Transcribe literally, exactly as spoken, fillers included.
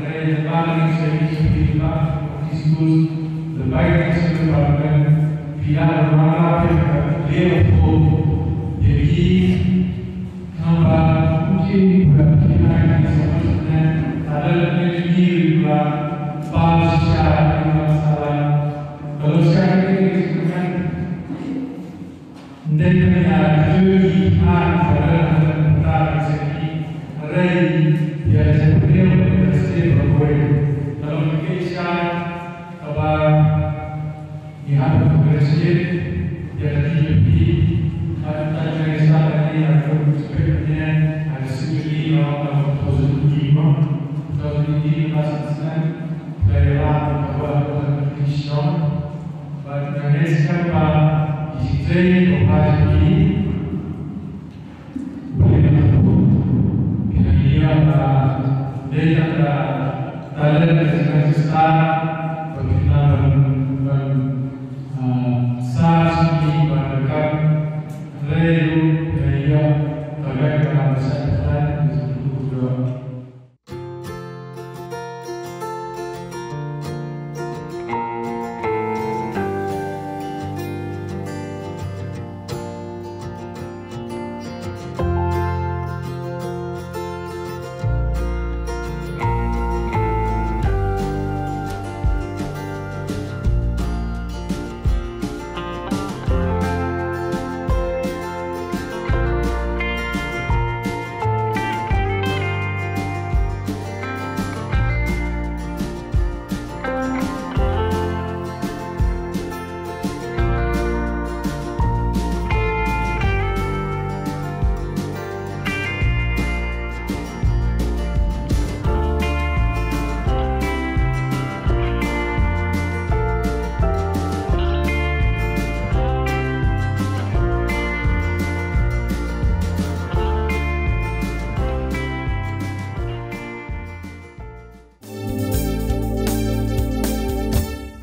Hynrei lada ngi sa ïohi sha phi ba, discourse, the Biden sha phi ba, phi la wanrah phi ka clear hope ïa ki, haba u ki ba phi na ki sa ma sha ne, lada ngi ki ba, ba sha ki ba sala, kalau sha ki ki kan Ndei pynïar jong ki ha ka rel ha ka rel seki rei ïa jingpynïar ïa state ba kawei. Ka long ka keisha kaba ngi hap ban congratulate ïa ka T J P. Ka ta jingïaisah ka dei ha ka respect ne ha ka secretly no ka two thousand eighteen no. Two thousand eighteen ka sa snem ka ïa la ka ba ka shisha. Bad nga ngeit skhem ba ki jingjia ki ba pha jong ki, u Blei un kyrkhu ïa ki, ba dei tang ka talent ka jingstad